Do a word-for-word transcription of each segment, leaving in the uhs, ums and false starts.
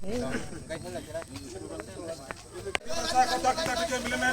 Implement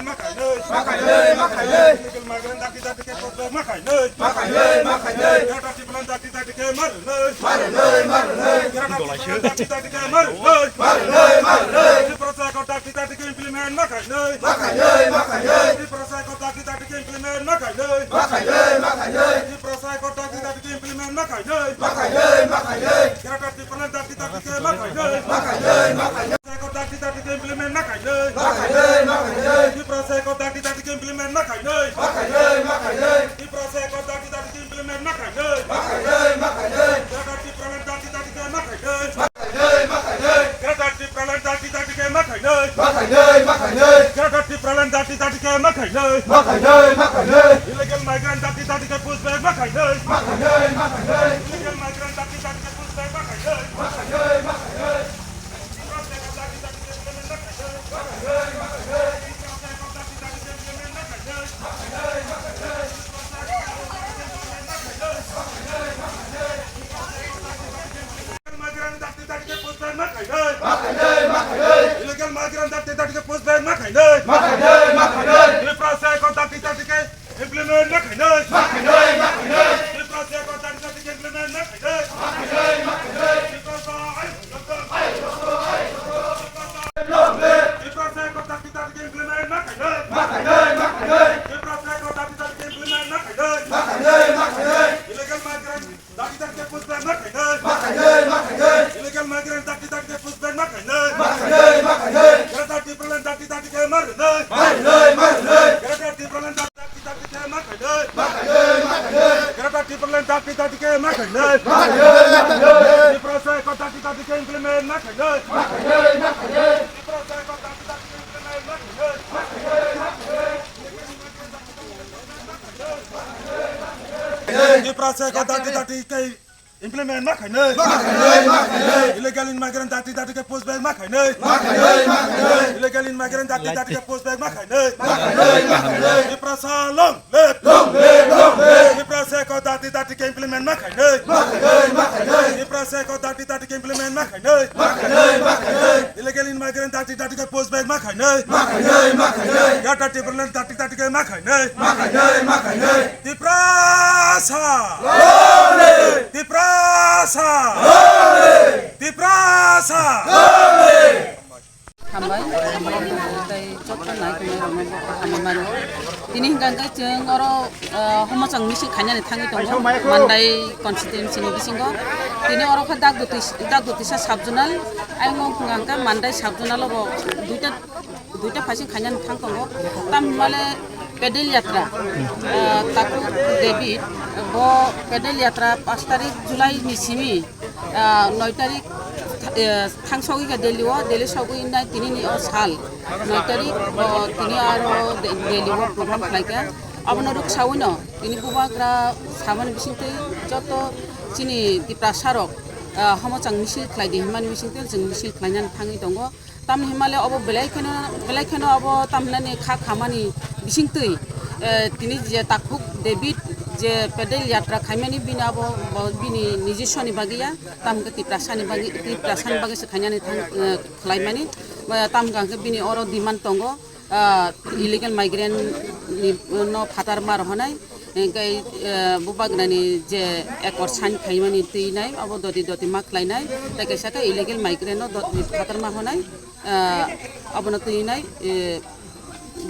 ma khainai. Ma khainai, ma khainai. Illegal migrant dakti dakti khe postpone ma khainai. Ma khainai, ma khainai. Greater Tipraland dakti dakti khe ma rwnai. Ma rwnai, ma rwnai. Greater Tipraland dakti dakti khe ma rwnai. Ma rwnai, ma rwnai. Tiprasa Accord dakti dakti khe implement ma khainai. Ma khainai, ma khainai. Tiprasa Accord dakti dakti khe implement ma khainai. Ma khainai, ma khainai. Tiprasa Accord dakti dakti khe implement ma khainai. Ma khainai, ma khainai. Greater Tipraland dakti dakti khe ma khainai. Ma khainai, ma khainai. Tiprasa Accord dakti dakti khe implement ma khainai. Ma khainai, ma khainai. Tiprasa Accord dakti dakti khe implement ma khainai. Ma khainai, ma khainai. Tiprasa Accord dakti dakti khe implement ma khainai. Ma khainai, ma khainai. Greater Tipraland dakti dakti khe ma khainai. Ma khainai, ma khainai. Greater Tipraland dakti dakti khe ma khainai. Ma khainai, ma khainai. Greater Tipraland dakti dakti khe ma khainai. Ma khainai, ma khainai. Illegal migrant dakti dakti khe pushback ma khainai. Ma khainai, ma khainai. Illegal migrant dakti dakti khe pushback ma khainai. Ma khainai, ma khainai. Illegal migrant dakti dakti khe pushback ma khainai. Ma khainai, ma khainai. Illegal migrant dakti dakti khe pushback ma khainai. Ma khainai, ma khainai. Tiprasa Accord dakti dakti khe implement ma khainai. Ma khainai, ma khainai. Tiprasa Accord dakti dakti khe implement ma khainai. Ma khainai, ma khainai. Tiprasa ai, doctor. Ai, doctor, ai, doctor. Tiprasa Accord dakti dakti khe implement ma khainai. Ma khainai, ma khainai. Tiprasa Accord dakti dakti khe implement ma khainai. Ma khainai, ma khainai. Illegal migrant dakti dakti khe pushback ma khainai. Ma khainai, ma khainai. Illegal migrant dakti dakti khe pushback ma khainai. Ma khainai, ma khainai. Greater Tipraland dakti dakti khe ma rwnai. Ma rwnai, ma rwnai. Greater Tipraland dakti dakti khe ma khainai. Ma khainai, ma khainai. Greater Tipraland dakti dakti khe ma khainai. Ma khainai, ma khainai. Tiprasa Accord dakti dakti khe implement ma khainai. Ma khainai, ma khainai. Tiprasa Accord dakti dakti khe implement ma khainai. Tiprasa Accord dakti dakti khe implement ma khainai. Ma khainai, ma khainai. Illegal immigrant dakti dakti khe pushback ma khainai. Ma khainai, ma khainai. Illegal immigrant dakti dakti khe pushback ma khainai. Ma khainai, ma khainai. Tiprasa long live. Long live, long live. Tiprasa Accord dakti dakti khe implement ma khainai. Ma khainai, ma khainai. Tiprasa Accord dakti dakti khe implement ma khainai. Ma khainai, ma khainai. Illegal immigrant dakti dakti khe pushback ma khainai. Ma khainai, ma khainai. Greater Tipraland dakti dakti khe ma khainai. Ma khainai, ma khainai. Tiprasa! Long live! Tiprasa! Long live! Tiprasa! Long live! Hambai, hambai, tei joto naikolai rokno bo hambai mano. Tini hingka hingke chwng oro, ah, homochang misil khainani thangwi tongo, Mandai constituency ni bisingo. Tini oro khe Dagdoti, Dagdotisa sub zonal, ayang wngkha hingke Mandai sub zonal o bo duita, duita phaising khainani thang tongo. Tamni hwnmale pedal yatra, ah, Takhuk David, bo pedal yatra pash tarik July ni simi, ah, noi tarik, eh, thang sogwi kha Delhi o, Delhi sogwi nai tini ni o sal, noi tarik bo tini aro De-, Delhi o program khlai kha. Abono rwksaui no tini bubagra samani bisingtwi joto chini Tiprasa rok, ah, homochang misil khlai di hwnmani bisingtwi chwng misil khlainani thangwi tongo. Tamni hwnmale obo belai kheno, belai kheno obo tamhinani kha khamani bisingtwi, eh, tini je Takhuk David je pedal yatra khaimani bini abo, bo bini nijiswani bagwi ya, tam hwnkhe Tiprasani bagwi, Tiprasani bagwi se khainani thang, eh, khlaimani, eh, tam hwnkhe bini oro demand tongo, ah, illegal migrant ni, no phatar ma rohonai. Hingke, eh, bubagrani je accord sign khaimani twi nai, abo doti doti ma khlai nai, tei kaisa khe illegal migrant no doti phatar ma honai, eh, abono twi nai, eh,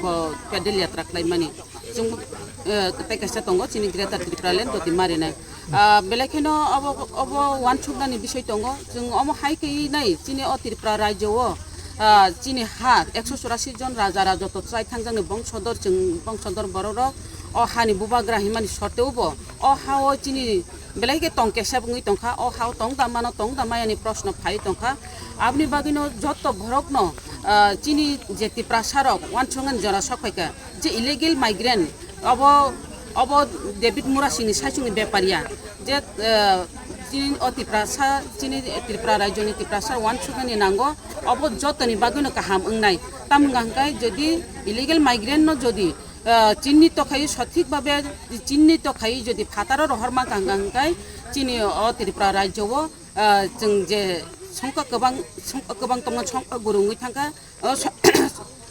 bo pedal yatra khlaimani. Chwng, eh, tei kaisa tongo chini Greater Tipraland doti ma rinai. Ah, belai kheno abo, obo uansuknani bisoi tongo. Chwng omo hai khe nai chini o Tripura rajyo o, ah, chini ha ekso churasi jon raja rajoto chai thangjakni bongsodor, chwng bongsodor borok rok o hani bubagra himani sorteo bo o ha o chini belai khe tong kesep wngwi tongkha, o ha o tong da mano, tong da maya ni proshno phai tongkha. Aboni bagwino joto borokno, ah, chini je Tiprasa rok uansuknani jora sok phaikha je illegal migrant obo, obo David Murasingni saichungni bepariya je, ah, chini o Tiprasa, chini Tripura rajyoni Tiprasa uansuknani nango, obo jotoni bagwino kaham wngnai. Tamo hwnka hwnkhe jodi illegal migrant no jodi, ah, chinni tokhayo sothik babe chinni tokhayo jodi phataro rohor manka hwnka hwnkhe chini o Tripura rajyo o, ah, chwng je Songkha kwbang, songkha kwbang tongmani, songkha guru wngwi thangkha. O so-,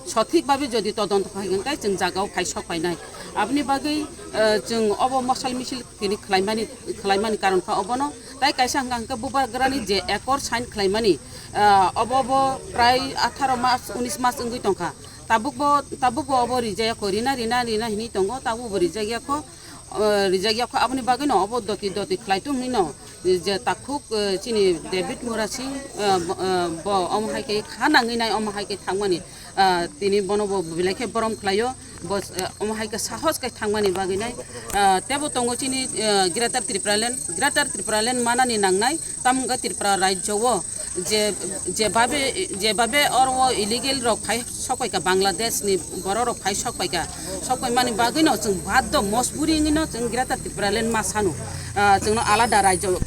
sothik babe jodi todonto khai hwnkhe chwng jagao phai sok painai. Aboni bagwi, eh, chwng obo mosal misil tini khlaimani, khlaimani karon kha obono. Tai kaisa hwnkha hwnkhe bubagrani je accord sign khlaimani, eh, obo bo prai atharo mas, unis mas wngwi tongkha. Tabukbo, tabukbo obo rijaya kho, rina, rina, rina hinwi tongo, tabukbo rijaya kho. Eh, rijak yakho, aboni bagwino obo doti doti khlai tong hinwi no, je takhuk, eh, chini David Murasing, eh, bo, eh, bo omo hai khe kha nangwi nai, omo hai khe thangmani, eh, tini bono bo belai khe borom khlaio, bo, eh, omo hai khe sahos khe thangmani bagwi nai, eh, tebo tongo chini, eh, Greater Tripura Land, Greater Tripura Land manani nangnai, tamo wngkha Tripura rajyo o je, je babe, je babe oro o illegal rok phai sok pai kha, Bangladesh ni borok rok phai sok pai kha, sok pai mani bagwi no chwng baddo mojburi wngwi no chwng Greater Tripura Land ma sano, ah, chwngno alada rajyo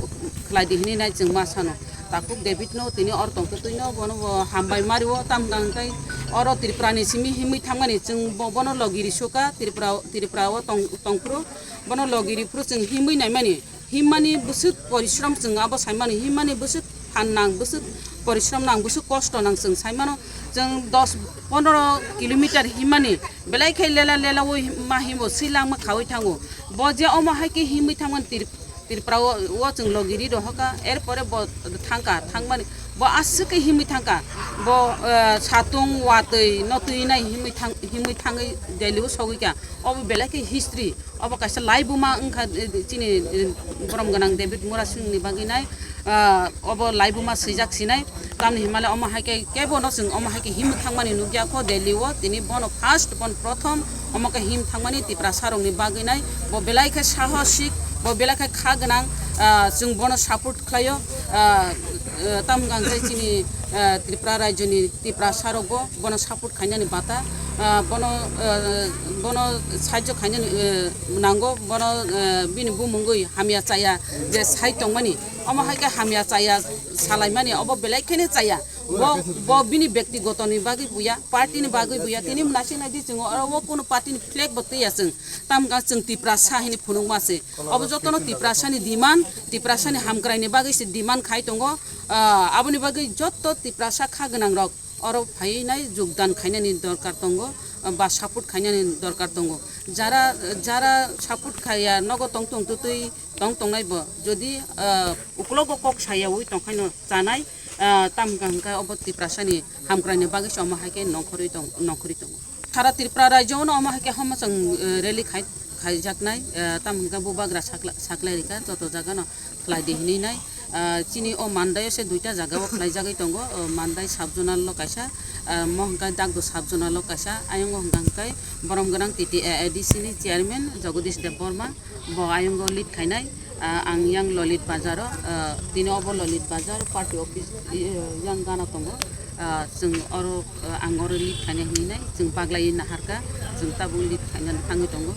khlai di hinwi nai chwng ma sano. Takhuk David no tini oro tongtwtwi no bono bo hambai mari o, tamo wngkha hwnkhe oro Tripura ni simi himwi thangmani chwng bo-, bono logi ri sukha, Tripura, Tripura o tong, tongphuru bono logi ri phuru chwng himwi naimani. Himmani bwswk porishrom chwng abo saimano, himmani bwswk phan nang, bwswk porishrom nang, bwswk kosto nang chwng saimano. Chwng dos pondro kilometer himmani belai khe lela lela o ma himo swi langma khaui thango. Bo je omo hai khe himwi thangmani Tir-, Tripura o, o chwng logi ri rohokha, er pore bo thangkha, thangmani bo aswk khe himwi thangkha. Bo, eh, satung watwi no twi nai himwi thang, himwi thangwi Delhi o sogwi kha. Obo belai khe history. Obo kaisa laibuma wngkha, eh, chini, eh, borom gwnang David Murasing ni bagwi nai, ah, obo laibuma swijak sinai. Tamni hinmale omo hai khe kebo no chwng omo hai khe himwi thangmani nukya kho Delhi o, tini bono first, bono prothom omo khe him thangmani Tiprasa rokni bagwi nai. Bo belai khe sahosik, bo belai khe kha gwnang, ah, chwng bono support khlaio, ah, eh, tamo wngkha hwnkhe chini, eh, Tripura rajyoni Tiprasa rokbo bono support khainani bata, ah, bono, eh, bono sahajyo khainani, eh, nango, bono, eh, bini bumungwi hamya chaya je sai tongmani, omo hai khe hamya chaya salaimani, obo belai kheno chaya. Bo, bo bini bektigotoni bagwi buya, party ni bagwi buya, tini mwnaising naidi chwng oro o kunu party ni flag bo twiya chwng, tamo wngkha chwng Tiprasa hinwi phunukma se. Obo jotono Tiprasa ni demand, Tiprasa ni hamkrai ni bagwi se demand khai tongo. Ah, aboni bagwi joto Tiprasa kha gwnang rok oro phaiwi nai jogdan khainani dorkar tongo, ah, ba support khainani dorkar tongo. Jara, jara support khaiya nogo tong tong twtwi tong tongnai bo jodi, ah, uklogo kok sayawi tongkhaino chanai, ah, tamo wngkha hwnkhe obo Tiprasa ni hamkrai ni bagwi se omo hai khe nongkhorwi tong-, nongkhorwi tongo. Sara Tripura rajyo no omo hai khe homo chwng, eh, rally khai, khaijaknai, eh, tamo hwnkhe bubagra sakla-, saklai rikha joto jaga no khlai di hinwi nai. Ah, chini o Mandai o se duita jaga o khlaijagwi tongo, o Mandai sub zonal o kaisa, ah, mo hwnkhe Dagdo sub zonal o kaisa, ayang o hwnkha hwnkhe borom gwnang T T A A D C ni chairman Jagadish Debbarma, bo ayang o lead khainai. Ah, ang yang Lolit Bazar o, ah, tini obo Lolit Bazar party office, eh, yang gana tongo. Ah, chwng oro, ah, ang oro lead khainai hinwi nai, chwng baglaiwi naharkha, chwng tabuk lead khainani thangwi tongo.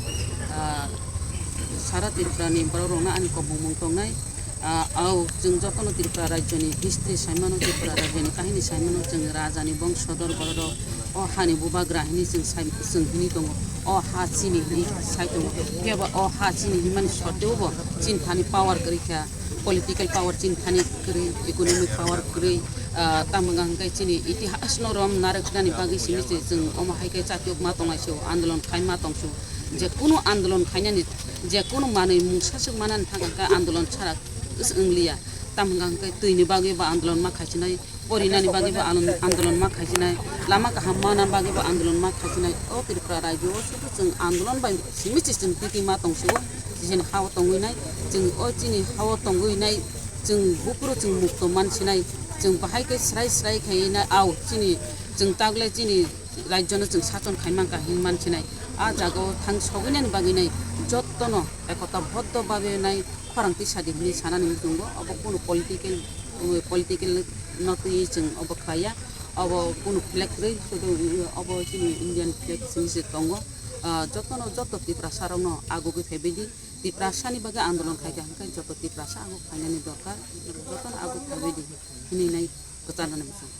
Ah, sara Tripura ni borok rokno ani kobongmung tongnai. Ah, au, chwng jotono Tripura rajyo ni history saimano, Tripura rajyo ni kahini saimano, chwng raja ni bongsodor borok rok, o hani bubagra hinwi chwng sai, chwng hinwi tongo, o ha chini hinwi sai tongo. Phiya ba o ha chini hinmani soteo bo chini thani power kwrwi kha, political power chini thani kwrwi, economic power kwrwi, ah, tamo wngkha hwnkhe chini itihas no rom narwknani bagwi simi se chwng omo hai khe chatiok ma tongnai se, andolon khai ma tong se, je kunu andolon khainani, je kunu manwi mungsa swk manani thang khe andolon chara wngliya, tamo wngkha hwnkhe twi ni bagwi bo andolon ma khaisinai. Porinani bagwi bo alon-, andolon ma khaisinai, lama kaham mana bagwi bo andolon ma khaisinai. O Tripura rajyo o sudu chwng andolon bai simi se chwng titi ma tong se o, chini ha o tongwi nai, chwng o chini ha o tongwi nai, chwng buphuru chwng mukto man sinai, chwng bahai khe srai srai khai nai, au chini chwng tagle chini rajyo no chwng sachon khai man kha hin man sinai. A jaga o thang sogwi nani bagwi nai joto no ekota boddo babe nai khorang tisa di hinwi sanani muchungo, obo kunu political, political no twiwi chwng obo khlaiya, obo kunu flag kwrwi, sudu obo chini Indian flag simi se tongo. Ah, jotono, joto Tiprasa rokno agugwi phaibai di, Tiprasa ni bagwi andolon khaikha hwnkhe joto Tiprasa aguk phainani dorkar, jotono aguk phaibai di hinwi nai kwcharnani muchungo.